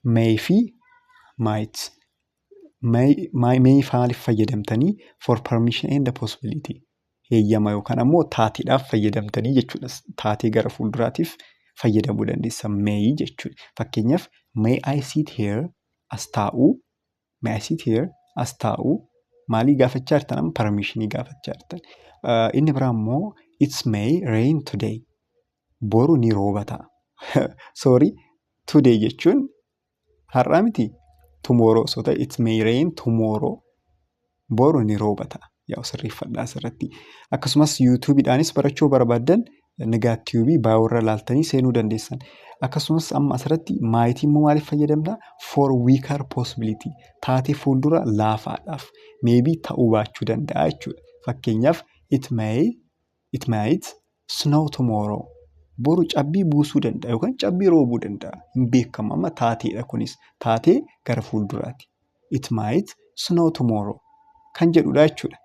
May fi might. May maaliif fayyadamtanii? For permission and possibility. Heeyyama yookaan ammoo taateedhaaf fayyadamtanii jechuudha. Taatee gara fuulduraatiif fayyadamuu dandeessa may jechuudha. Fakkeenyaaf, "May I sit here?" As taa'uu. "May I sit here?" As taa'uu. Maalii gaafachaa jirtan amma? Permissionii gaafachaa jirtan. Inni biraa immoo, "It's may rain today." Boru ni rooba ta'a. Sorry, today jechuun har'aa miti, tomorrow osoo ta'e, "It may rain tomorrow." Boru ni rooba ta'a. Yaa, sirreeffadhaa asirratti. Akkasumas YouTubeiidhaanis barachuu barbaaddan Nigaat Tube bioorra ilaaltanii seenuu dandeessan. Akkasumas amma asirratti mightii immoo maaliif fayyadamna? For weaker possibility. Taatee fuuldura laafaadhaaf. Maybe ta'uu baachuu danda'a jechuudha. Fakkeenyaaf, "It might snow tomorrow." Boru cabbii buusuu danda'a yookaan cabbii roobuu danda'a. Hin beekamu, amma taateedha kunis. Taatee gara fuulduraati. "It might snow tomorrow" kan jedhudha jechuudha.